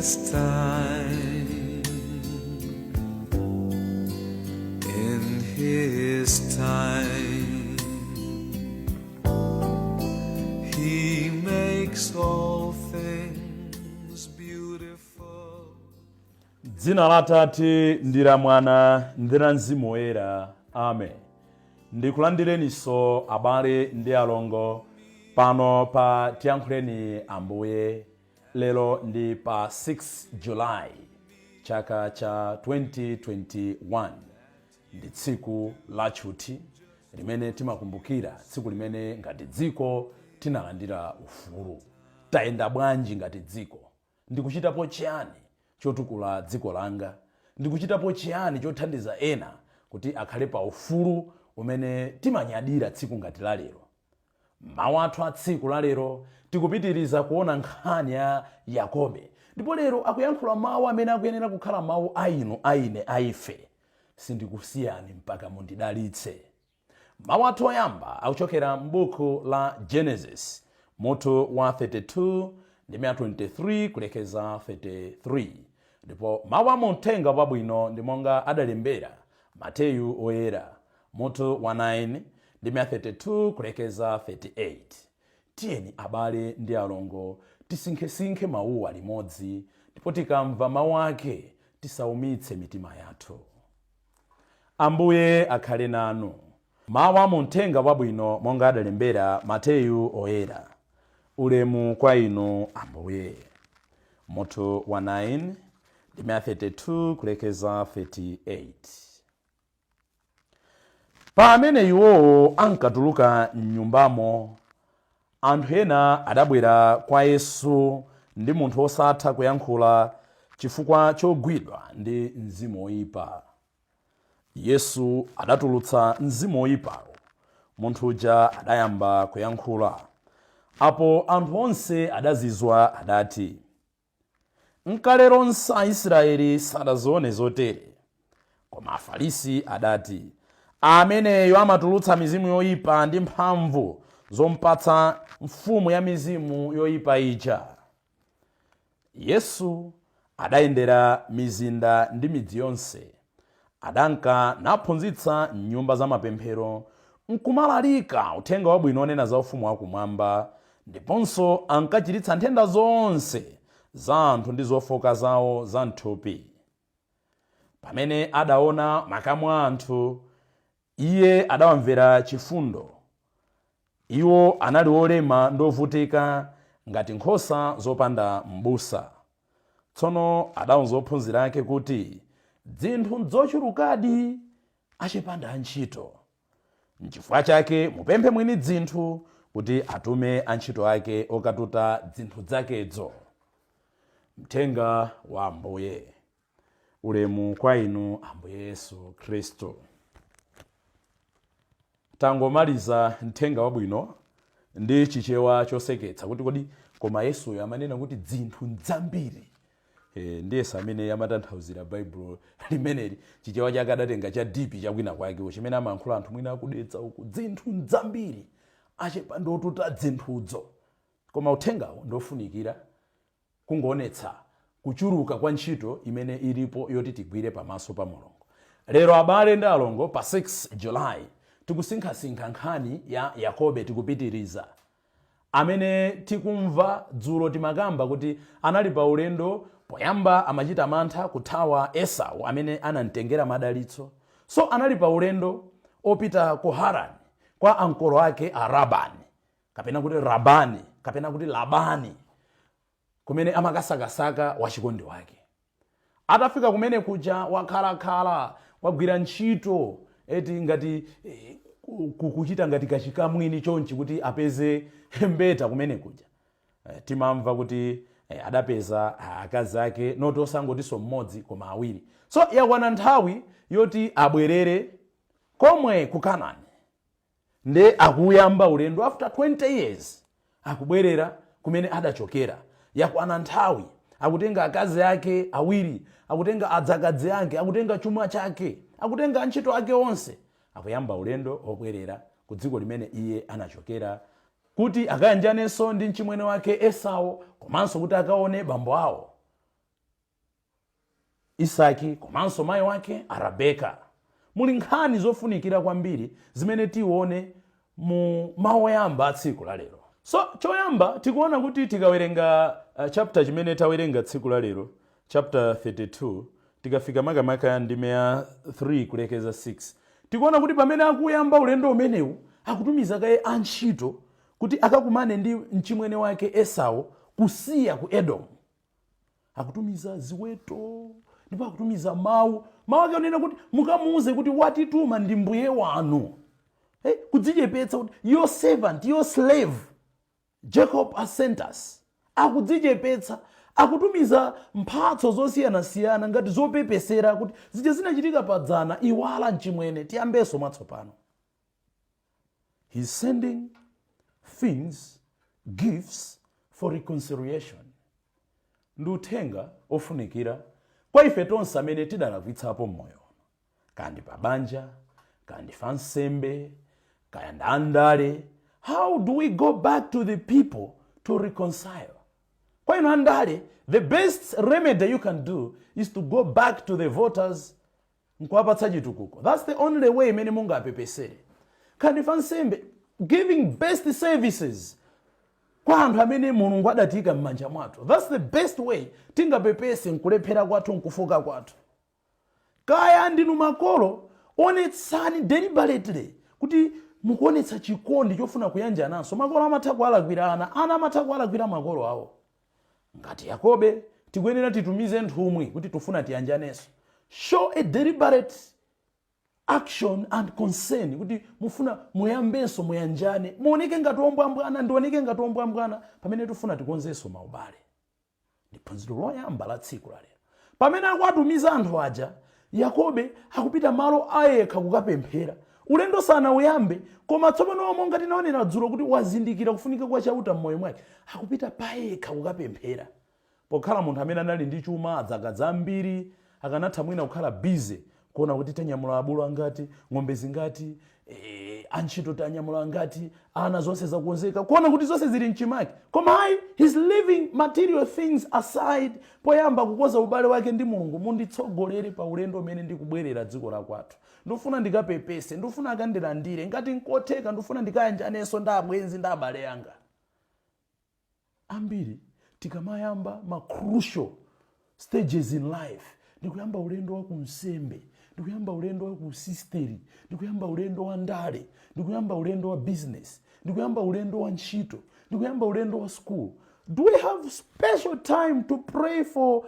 His time, in His time, He makes all things beautiful. Dzina la Atate ndi la Mwana ndi la Mzimu Woyera, amen. Ndikulandireninso abale ndi alongo pano pa Tiyankhuleni Ambuye. Lero ndi pa 6 July chaka cha 2021. Ndi tsiku la tchuthi limene timakumbukira tsiku limene ngati dziko tinalandira ufulu. Tayenda bwanji ngati dziko? Ndikuchitapo chiyani chotukula dziko langa? Ndikuchitapo chiyani chothandiza ena kuti akhale pa ufulu umene timanyadira tsiku ngati la lero? Mawu athu a tsiku la lero, tikupitiriza kuona nkhani ya Yakobe, ndipo lero akuyankhula mawu amene akuyenera kukhala mawu a inu, a ine, a ife: "Sindikusiyani mpaka mundidalitse." Mawu athu oyamba akuchokera m'buku la Genesis, mutu wa 32 ndi 23 kulekeza 33, ndipo mawu a muthenga wabwino ndi monga adalembera Mateyu Oyera, mutu wa 9 ndi 32 kulekeza 38. Tiyeni abale ndi alongo tisinkhesinkhe mawuwa limodzi, ndipo tikamva mawu ake tisaumitse mitima yathu. Ambuye akhale nanu. Mawu a muthenga wabwino monga adalembera Mateyu Oyera. Ulemu kwa inu, Ambuye. Mutu wa 9 ndi 32 kulekeza 38. Pamene iwowo ankatuluka mnyumbamo, anthu ena adabwera kwa Yesu ndi munthu wosatha kuyankhula chifukwa chogwidwa ndi mzimu woyipa. Yesu adatulutsa mzimu woyipawo, munthu uja adayamba kuyankhula. Apo anthu onse adazizwa, adati, "Nkale lonse Aisraeli sadazione zotere." Koma Afarisi adati, "Ameneyo amatulutsa mizimu yoyipa ndi mphamvu zompatsa mfumu ya mizimu yoyipa ija." Yesu adayendera mizinda ndi midzi yonse. Adanka naphunzitsa m'nyumba za mapemphero, nkumalalika uthenga wabwino onena za ufumu wakumwamba, ndiponso ankachiritsa nthenda zonse za anthu ndi zofooka zawo za m'thupi. Pamene adaona makamu a anthu, Iye adawamvera chifundo. Iwo anali olema ndi ovutika ngati nkhosa zopanda mbusa. Tsono adauza ophunzira ake kuti, Dzinthu nzochulukadi, achepa ndi antchito. Nchifukwa chake mupemphe mwini dzinthu kuti atume antchito ake okatuta dzinthu dzakedzo. Mthenga wa Ambuye. Ulemu kwa inu, Ambuye Yesu Khristu. Tangomaliza mthenga wabwino ndi Chichewa choseketsa kuti kodi koma Yesuyo amanena kuti dzinthu ndzambiri? Ndiyesa amene amatanthauzira Baibulo limeneli Chichewa chake adatenga cha deep chakwina kwake chimene amayankhula anthu mwina akudetsa uku: "Dzinthu ndzambiri, achepa ndi otuta dzinthudzo." Koma uthengawo ndofunikira kungoonetsa kuchuluka kwa ntchito imene ilipo yoti tigwire pamaso pa Mulungu. Lero, abale ndi alongo, pa 6 July, tikusinkhasinkha nkhani ya Yakobe. Tikupitiriza amene tikumva dzulo timakamba kuti anali pa ulendo. Poyamba amachita mantha kuthawa Esau amene anamtengera madalitso, so anali pa ulendo opita ku Harani kwa ankolo ake a Rabani, kapena kuti Rabani, kapena kuti Labani, kumene amakasakasaka wachikondi wake. Atafika kumene kuja, wakhalakhala, wagwira ntchito eti ngati kuchita ngati kachikamwini chonchi kuti apeze mbeta kumene kuja. Timamva kuti adapeza akazi ake, not osangotinso mmodzi koma awiri. So yakwana nthawi yoti abwerere komwe ku Kanani, nde akuyamba ulendo. After 20 years akubwerera kumene adachokera. Yakwana nthawi, akutenga akazi ake awiri, akutenga adzakazi ake, akutenga chuma chake, akutenga antchito ake onse, akuyamba ulendo obwerera ku dziko limene iye anachokera kuti akayanjanenso ndi mchimwene wake Esau, komanso kuti akaone bambo awo. Isaki komanso mayi wake Arabeka. Muli nkhani zofunikira kwambiri zimene tione mu mawu oyamba a tsiku la lero. So choyamba tikuona kuti tikawerenga chapter chimene tawerenga tsiku la lero, chapter 32, tikafika makamaka ya ndime ya 3 kulekeza 6, tikuona kuti pamene akuyamba ulendo umenewu akutumiza kaye antchito kuti akakumane ndi mchimwene wake Esau kusiya ku Edomu. Akutumiza ziweto ndipo akutumiza mawu, mawu ake onena kuti mukamuuze kuti watituma ndi mbuye wanu. Hey, kudzichepetsa kuti your servant, your slave Jacob has sent us. Akudzichepetsa, akutumiza mphatso zosiyanasiyana ngati zopepesera kuti zija zinachitika padzana iwala mchimwene, tiyambenso mwatsopano. He's sending things, gifts for reconciliation. Ndi uthenga ofunikira kwa ife tonse amene tidalakwitsapo mmoyo, kandi pabanja, kandi fansembe, kaya ndi andale. How do we go back to the people to reconcile? Kwa inu andale, the best remedy you can do is to go back to the voters nkuwapatsa chitukuko. That's the only way imene mungapepesere. Kandi fansembe, giving best services kwa anthu amene Mulungu adatiyika m'manja mwathu, that's the best way tingapepese nkulephera kwathu, nkufoka kwathu. Kaya ndinu makolo, onetsani deliberately kuti mukuonetsa chikondi chofuna kuyanjananso. Makolo amatha kuwalakwira ana, ana amatha kuwalakwira makolo awo. Ngati Yakobe, tikuyenera titumize nthumwi kuti tifuna tiyanjanenso. Show a deliberate action and concern kuti mufuna muyambenso muyanjane, muoneke ngati ombwambwana, ndioneke ngati ombwambwana pamene tifuna tikonzenso maubale. Ndi phunziro loyamba la tsiku la lero. Pamene akuwatumiza anthu aja, Yakobe akupita malo ayekha kukapemphera. Ulendo sanawuyambe, koma tsopano monga tinaonera dzulo kuti wazindikira kufunika kwa Chauta m'moyo mwake, akupita payekha kukapemphera. Pokhala munthu amene anali ndi chuma, adzakazi ambiri, akanatha mwina kukhala busy kuona kuti tanyamula abulu angati, ng'ombe zingati, antchito tanyamula angati, ana zonse zakonzeka, kuona kuti zonse zili mchimake. Koma ayi, he's leaving material things aside poyamba kukonza ubale wake ndi Mulungu. Munditsogolere pa ulendo umene ndikubwerera dziko la kwathu. Ndifuna ndikapepese, ndifuna akandilandire ngati nkotheka, ndifuna ndikayanjanenso ndi abwenzi ndi abale anga. Ambiri tikamayamba ma crucial stages in life, ndikuyamba ulendo wa kunsembe, ndikuyamba ulendo wa kusisteri, ndikuyamba ulendo wa ndale, ndikuyamba ulendo wa business, ndikuyamba ulendo wa ntchito, ndikuyamba ulendo wa school, do we have special time to pray for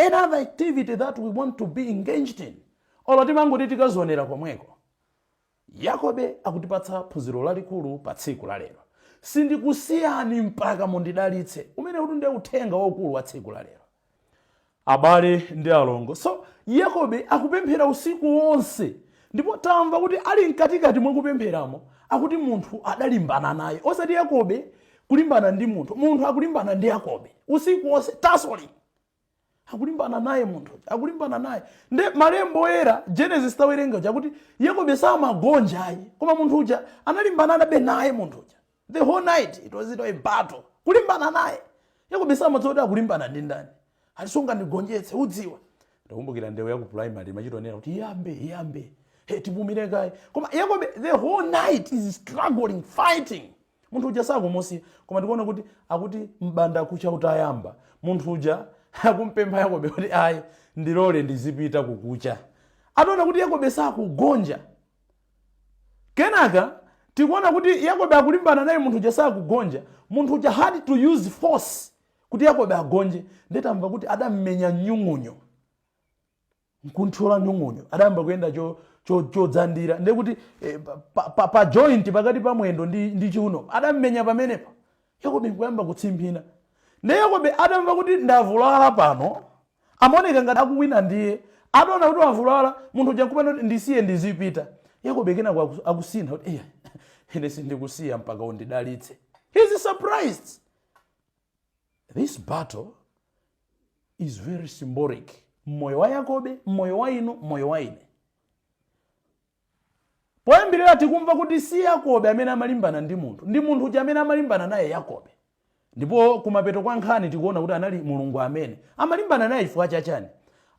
another activity that we want to be engaged in, olo timangoti tikazionera komweko? Yakobe akutipatsa phunziro lalikulu pa tsiku la lero: sindikusiyani mpaka mundidalitse. Umene kuti ndiye uthenga waukulu wa tsiku la lero, abale ndi alongo. So Yakobe akupemphera usiku wonse, ndipo tamva kuti ali mkatikati mwakupempheramo akuti munthu adalimbana naye. Osati Yakobe kulimbana ndi munthu, munthu akulimbana ndi Yakobe usiku wonse, tussling, akulimbana naye munthu, akulimbana naye. Nde malembo oyera, Genesis tawerenga chakuti Yakobe samagonja ayi, koma munthu uja analimbana nabe naye munthu uja the whole night. It was a battle, kulimbana naye. Yakobe samadziwa kuti akulimbana ndi ndani. Alisunga ndigonjetse, udziwa. Ndakumbukira ndewu ya ku primary machitonera kuti iyambe iyambe, hey, tipumire kaye. Koma Yakobe the whole night is struggling, fighting. Munthu uja sakumusiya, koma tikuona kuti akuti mbanda kucha utayamba, munthu uja akumpempha Yakobe kuti ayi, ndilole ndizipita kukucha. Ataona kuti Yakobe sakugonja, kenaka tikuona kuti Yakobe akulimbana naye, munthu uja sakugonja. Munthu uja had to use force kuti Yakobe agonje. Ndetamva kuti adammenya nyung'unyu, nkunthyola nyung'unyu, adayamba kuyenda chodzandira. Ndekuti pa joint pakati pa mwendo ndi chiuno adammenya pamenepa. Yakobe nkuyamba kutsimphina. Nde Yakobe adamva kuti ndavulala pano, amaoneka ngati akuwina. Ndiye ataona kuti wavulala, munthu uja nkupanda kuti ndisiye ndizipita. Yakobe kenako akusintha kuti iya, ine sindikusiya mpaka undidalitse. He's surprised. This battle is very symbolic mmoyo wa Yakobe, mmoyo wa inu, mmoyo wa ine. Poyambirira tikumva kuti si Yakobe amene amalimbana ndi munthu, ndi munthu uja amene amalimbana naye Yakobe. Ndipo kumapeto kwa nkhani tikuona kuti anali Mulungu amene amalimbana naye. Chifukwa chachani?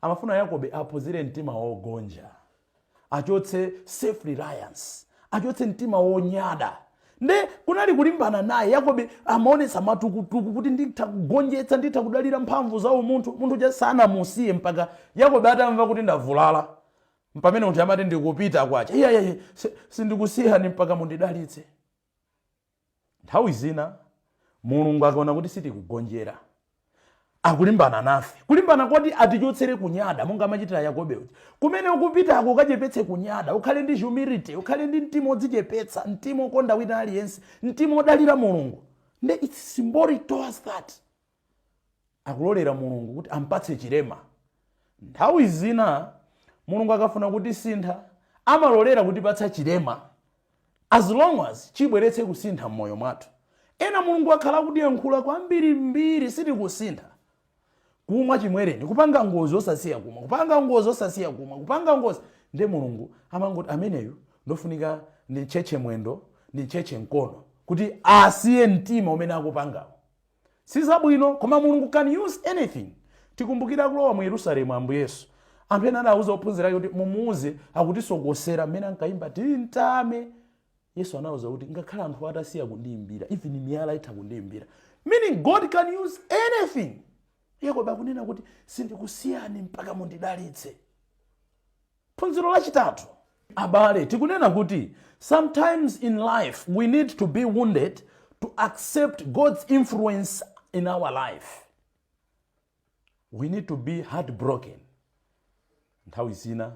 Amafuna Yakobe aphunzire mtima wogonja, achotse self reliance, achotse mtima wonyada. Nde kunali kulimbana naye. Yakobe amaonetsa matukutuku kuti nditha kugonjetsa, nditha kudalira mphamvu za umunthu. Munthu uja sanamusiye mpaka Yakobe atamva kuti ndavulala. Pamene munthu amati ndikupita kwacha, iyayaye, sindikusiyani mpaka mundidalitse. Nthawi zina Mulungu akaona kuti sitikugonjera, akulimbana nafe, kulimbana koti atichotsere kunyada, monga amachitira Yakobe uja. Kumene ukupitako ukachepetse kunyada, ukhale ndi humility, ukhale ndi mtima wodzichepetsa, mtima wokonda wina aliyense, mtima wodalira Mulungu. Nde it's symbolic towards that. Akulolera Mulungu kuti ampatse chilema. Nthawi zina Mulungu akafuna kutisintha, amalolera kutipatsa chilema, as long as chibweretse kusintha m'moyo mwathu. Ena Mulungu akhala akutiyankhula kwambirimbiri, sitikusintha. Kumwa chimwereni, kupanga ngozi osasiya kumwa, kupanga ngozi osasiya kumwa, kupanga ngozi. Nde Mulungu amangoti ameneyu ndofunika ndimtchetche mwendo, ndimtchetche mkono, kuti asiye mtima umene akupangawo. Sizabwino, koma Mulungu can use anything. Tikumbukira akulowa mu Yerusalemu Ambuye Yesu, anthu ena adawuza ophunzira ake kuti mumuuze akutisokosera mmene ankayimba tintame. Yesu anawuza kuti ngakhale anthu atasiya kundiyimbira, even miyala itha kundiyimbira, meaning God can use anything. Yakobo akunena kuti sindikusiyani mpaka mundidalitse. Phunziro lachitatu, abale, tikunena kuti sometimes in life we need to be wounded to accept God's influence in our life. We need to be heartbroken. Nthawi zina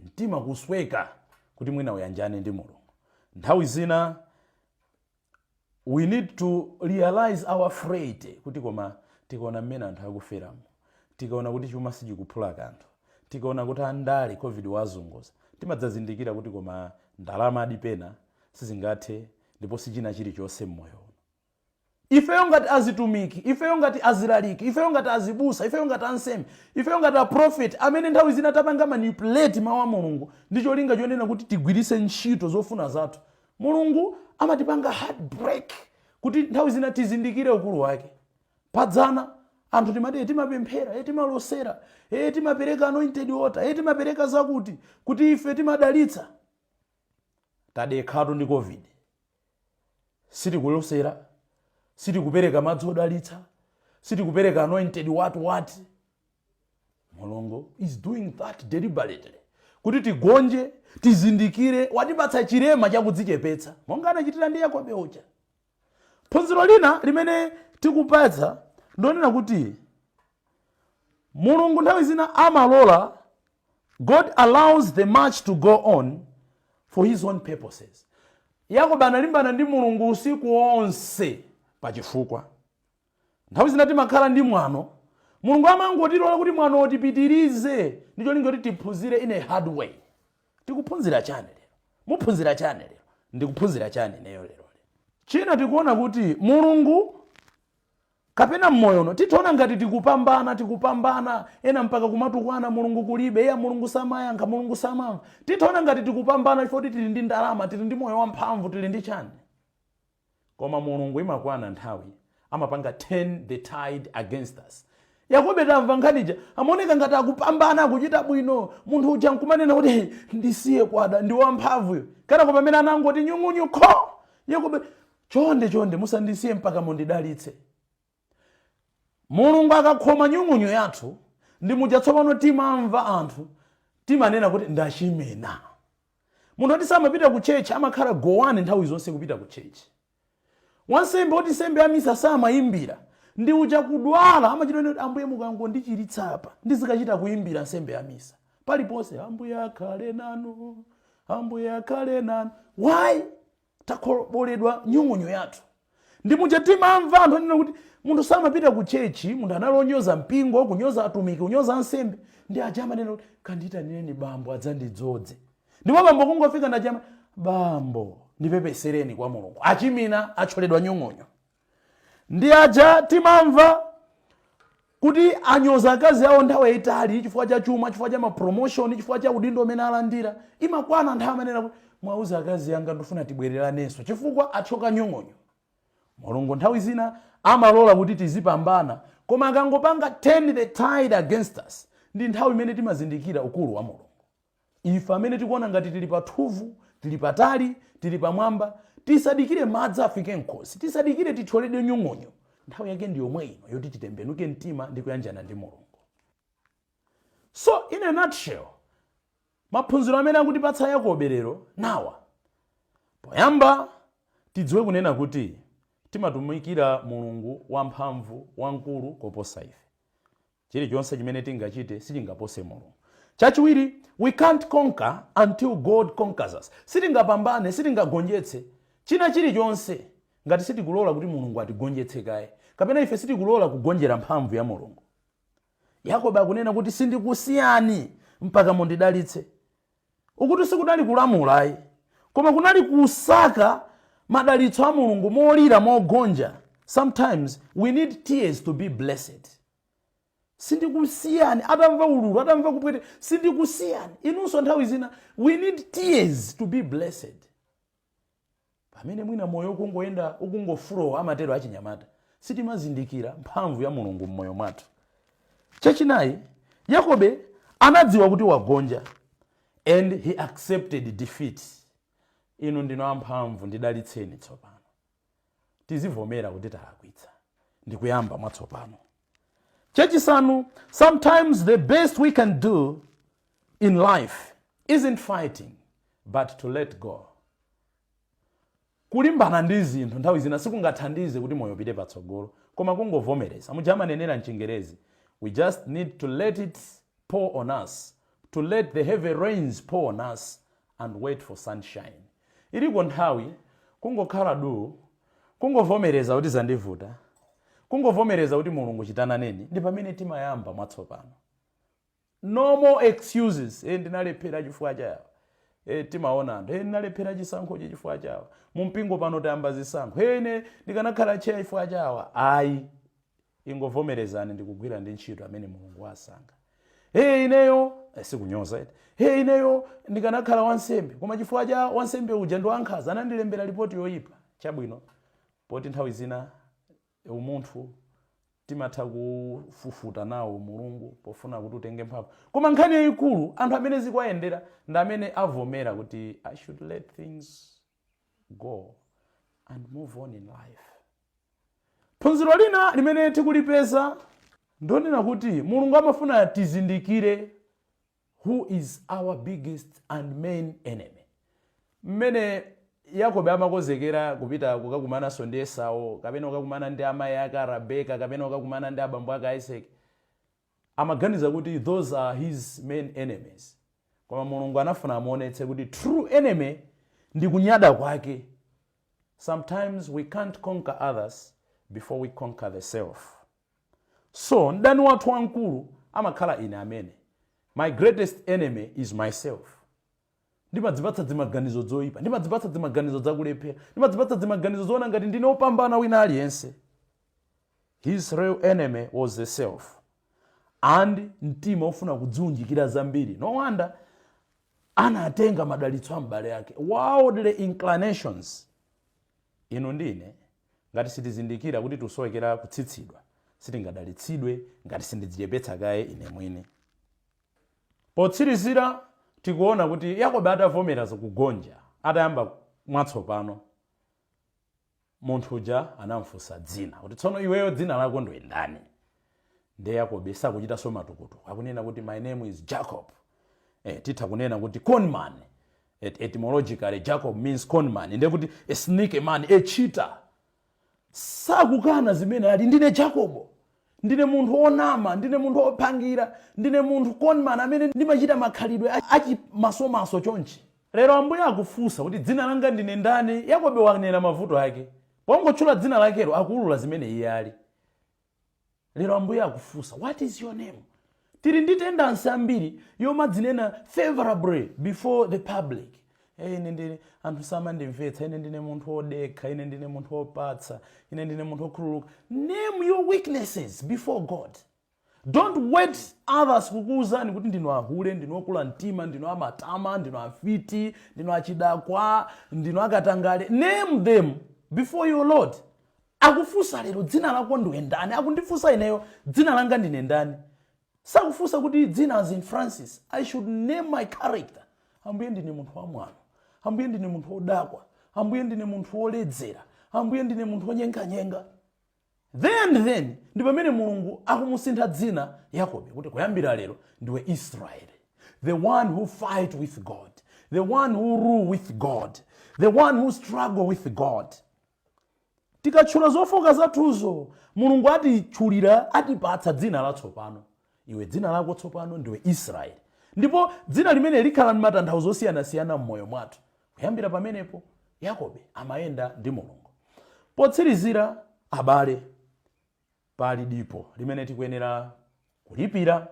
mtima kusweka kuti mwina uyanjane ndi Mulungu. Nthawi zina we need to realize our frailty, kuti koma tikaona mmene anthu akuferamo, tikaona kuti chuma sichikuphula kanthu, tikaona kuti andale COVID wazunguza, timadzazindikira kuti koma ndalama adipena sizingathe ndipo sichina chilichonse mmoyo uno. Ifeyo ngati azitumiki, ifeyo ngati azilaliki, ifeyo ngati azibusa, ifeyo ngati ansembe, ifeyo ngati aprofeti, amene nthawi zina tapanga manipulate mawu a Mulungu ndi cholinga chonena kuti tigwiritse ntchito zofuna zathu, Mulungu amatipanga heartbreak kuti nthawi zina tizindikire ukulu wake. Padzana anthu timati timapemphera, timalosera, timapereka anointed water, timapereka zakuti kuti ife timadalitsa. Tadekhatu ndi COVID, sitikulosera, sitikupereka madzi odalitsa, sitikupereka anointed what what. Mulungu is doing that deliberately kuti tigonje, tizindikire watipatsa chilema chakudzichepetsa, monga anachitira ndi Yakobe uja. Phunziro lina limene tikupatsa ndonena kuti Mulungu nthawi zina amalola, God allows the match to go on for his own purposes. Yakobo analimbana ndi Mulungu usiku wonse pachifukwa. Nthawi zina timakhala ndi mwano, Mulungu amangotilola kuti mwano utipitirize ndi cholinga kuti tiphunzire in a hard way. Tikuphunzira chani lero? Muphunzira chani lero? Ndikuphunzira chani ineyo lero? China tikuona kuti Mulungu kapena mmoyono tithiona ngati tikupambana, tikupambana, ena mpaka kumatukwana Mulungu kulibe, iya Mulungu samayankha, Mulungu samamva. Tithiona ngati tikupambana chifukwa kuti tili ndi ndalama, tili ndi moyo wamphamvu, tili ndi chani. Koma Mulungu imakwana nthawi amapanga turn the tide against us. Yakobe tamva nkhanija, amaoneka ngati akupambana, akuchita bwino. Munthu uja nkumanena kuti hey, ndisiye kwada, ndi wamphamvuyo. Kenako pamene anangoti nyung'unyu kho, Yakobe chonde chonde musandisiye mpaka mundidalitse. Mulungu akakhoma nyung'unyu yathu, ndi muja tsopano timamva anthu timanena kuti ndachimena. Munthu oti samapita ku church amakhala gowani nthawi zonse kupita ku church. Wansembe oti nsembe ya misa samayimbira, ndi uja kudwala amachita kuti Ambuye mukangondichiritsa apa ndizikachita kuyimbira nsembe ya misa paliponse, Ambuye akhale nanu, Ambuye akhale nanu. Why? Takhoboledwa nyung'unyu yathu. Ndi muja timamva anthu anena kuti munthu samapita ku church, munthu anali onyoza mpingo, kunyoza atumiki, kunyoza ansembe, ndi aja amanena kuti kandiyitanireni bambo adzandidzodze. Ndipo bambo kungofika ndachama, bambo ndipepesereni kwa Mulungu, achimina acholedwa nyung'unyu. Ndi aja timamva kuti anyoza akazi awo nthawi yayitali chifukwa cha chuma, chifukwa cha mapromotion, chifukwa cha udindo umene alandira. Imakwana nthawi amanena kuti mwauza akazi anga ndifuna tibwereranenso, chifukwa achoka nyung'unyu. Mulungu nthawi zina amalola kuti tizipambana, koma akangopanga turn the tide against us, Ndi nthawi imene timazindikira ukulu wa Mulungu. Ife amene tikuona ngati tili pathuvu, tili patali, tili pamwamba, tisadikire madzi afike mkhosi, tisadikire tithyoledwe nyung'unyu. Nthawi yake ndi yomwe ino yoti titembenuke mtima ndi kuyanjana ndi Mulungu. So in a nutshell, maphunziro amene akutipatsa Yakobe lero nawa. Poyamba, tidziwe kunena kuti timatumikira Mulungu wamphamvu, wamkulu koposa ife. Chilichonse chimene tingachite sichingapose Mulungu. Chachiwiri, we can't conquer until God conquers us. Sitingapambane, sitingagonjetse china chilichonse ngati sitikulola kuti Mulungu atigonjetse kaye, kapena ife sitikulola kugonjera mphamvu ya Mulungu. Yakobo akunena kuti, "Sindikusiyani mpaka mundidalitse." Ukuti sikudali kulamula ayi, koma kunali kusaka madalitso a Mulungu molira, mogonja. Sometimes we need tears to be blessed. "Sindikusiyani." Atamva ululu, atamva kupwete, "Sindikusiyani." Inunso nthawi zina we need tears to be blessed. Pamene mwina moyo ukungoyenda, ukungofulowa, amatero achinyamata, sitimazindikira mphamvu ya Mulungu mmoyo mwathu. Chachinayi, Yakobe anadziwa kuti wagonja and he accepted defeat. "Inu ndinu amphamvu, ndidalitseni tsopano." Tizivomera kuti talakwitsa ndikuyamba mwatsopano. Chachisanu, sometimes the best we can do in life isn't fighting but to let go. Kulimbana ndi zinthu nthawi zina sikungathandize kuti moyo upite patsogolo, koma kungovomereza. Muja amanenera mchingerezi, "We just need to let it pour on us, to let the heavy rains pour on us and wait for sunshine." Iliko nthawi kungokhala du, kungovomereza kuti zandivuta, kungovomereza kuti "Mulungu, chitananeni," ndi pamene timayamba mwatsopano. No more excuses. "Ndinalephera chifukwa chawo." Timaona anthu, "Ndinalephera chisankhochi chifukwa chawo." Mumpingo pano tayamba zisankho, "Ine ndikanakhala chair chifukwa chawa." Ayi, ingovomerezani ndikugwira ndi ntchito amene Mulungu wasankha. Ineyo sikunyoza eti. Ineyo ndikanakhala wansembe, koma chifukwa cha wansembe uja ndi wankhanza, anandilembera ripoti yoyipa." Chabwino, poti nthawi zina umunthu timatha kufufuta nawo Mulungu pofuna kuti utenge mphamvu, koma nkhani yayikulu, anthu amene zikuwayendera ndi amene avomera kuti "I should let things go and move on in life." Phunziro lina limene tikulipeza ndonena kuti Mulungu amafuna tizindikire who is our biggest and main enemy. Mmene Yakobo amakonzekera kupita kukakumananso ndi Esau, kapena kukakumana ndi amayi ake a Rabeka, kapena kukakumana ndi abambo ake Isaac, amaganiza kuti those are his main enemies, koma Mulungu anafuna amuonetse kuti true enemy ndi kunyada kwake. Sometimes we can't conquer others before we conquer the self. So mdani wathu wamkulu amakhala ine amene. My greatest enemy is myself. Ndimadzipatsa zimaganizo zoyipa, ndimadzipatsa zimaganizo zakulephera, ndimadzipatsa zimaganizo zoona ngati ndine wopambana wina aliyense. His real enemy was the self and mtima ofuna kudziunjikira zambiri. No wonder anatenga madalitso a m'bale ake. Worldly inclinations. Inu ndine ngati sitizindikira kuti tusowekera kutsitsidwa, sitingadalitsidwe ngati sindidzichepetsa kaye ine mwini. Potsirizira, tikuona kuti Yakobo atavomera kugonja, atayamba mwatsopano, munthu uja anamfunsa dzina kuti, "Tsono iweyo dzina lako ndiwe ndani?" Ndiye Yakobe sakuchitanso matukutuku, akunena kuti, "My name is Jacob." Titha kunena kuti conman. Etymologically, Jacob means conman, ndiye kuti a sneaky man, a cheater. Sakukana zimene ali: "Ndine Jacobo, ndine munthu wonama, ndine munthu wophangira, ndine munthu conman amene ndimachita makhalidwe achimasomaso chonchi." Lero Ambuye akufunsa kuti, "Dzina langa ndine ndani?" Yakobe wanena mavuto ake. Pongotchula dzina lakelo, akuulula zimene iye ali. Lero Ambuye akufunsa, "What is your name?" Tili ndi tendency ambiri yomadzinena favorably before the public. "Hey, ine ndine, anthu samandimvetsa, ine ndine munthu wodekha, ine ndine munthu wopatsa, ine ndine munthu wokhululuka." Name your weaknesses before God. Don't wait others kukuwuzani kuti ndinu ahule, ndinu okula mtima, ndinu amatama, ndinu afiti, ndinu achidakwa, ndinu akatangale. Name them before your Lord. Akufunsa lero, "Dzina lako ndiwe ndani?" Akundifunsa ineyo, "Dzina langa ndine ndani?" Sakufunsa kuti dzina as in Francis. I should name my character. Ambuye, ndine munthu wamwano. Ambuye, ndine munthu wodakwa. Ambuye, ndine munthu woledzera. Ambuye, ndine munthu wonyenganyenga. Then ndi pamene Mulungu akumusintha dzina Yakobe kuti kuyambira lero ndiwe Israeli, the one who fight with God, the one who rule with God, the one who struggle with God. Tikatchula zofoka zathuzo, Mulungu atitchulira, atipatsa dzina latsopano. Iwe dzina lako tsopano ndiwe Israeli, ndipo dzina limene likhala ndi matanthauzo osiyanasiyana m'moyo mwathu. Kuyambira pamenepo Yakobe amayenda ndi Mulungu. Potsirizira, abale, pali dipo limene tikuyenera kulipira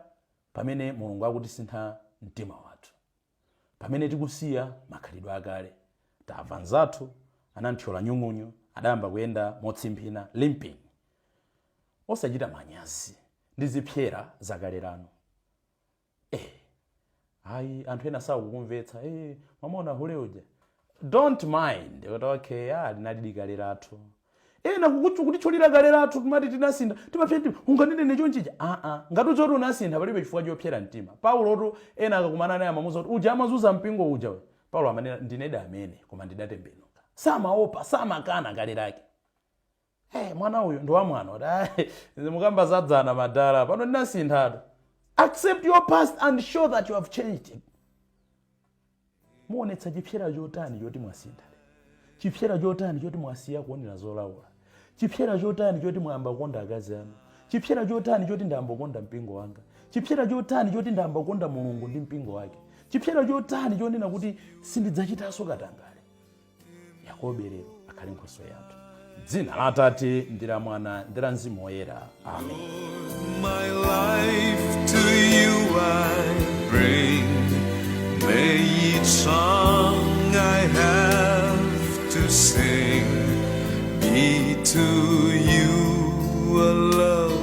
pamene Mulungu akutisintha mtima wathu, pamene tikusiya makhalidwe akale. Tamva nzathu ananthyola nyung'unyu, adayamba kuyenda motsimphina, limping. Osachita manyazi ndi zipsera zakale lanu. Ayi, anthu ena sakukumvetsa. Mwamona hule uja, don't mind kuti okay, ah, linali kale lathu. Ena kutitchulira kale lathu, timati tinasintha, timapsera mtima, unganenene chonchija. Aa, ngati udzoti unasintha, palibe chifukwa chopsera mtima. Paulotu ena akakumana naye amamuza kuti uja amazuza mpingo uja we. Paulo amanena, "Ndinedi amene, koma ndidatembenuka." Samaopa, samakana kale lake. Hey, mwana uyu ndi wamwano kuti, "Ayi, mukamba zadzana madala pano, ndinasinthatu." Accept your past and show that you have changed. Muonetsa chipsera chotani choti mwasintha? Chipsera chotani choti mwasiya kuonera zolaula? Chipsera chotani choti mwayamba kukonda akazi anu? Chipsera chotani choti ndayamba kukonda mpingo wanga? Chipsera chotani choti ndayamba kukonda Mulungu ndi mpingo wake? Chipsera chotani chonena kuti sindidzachitanso katangale? Yakobe lero akhale nkhoswe yathu. Dzina la Atate ndi la Mwana ndi la Mzimu Woyera, amen. My life to you I bring. May each song I have to sing be to you a love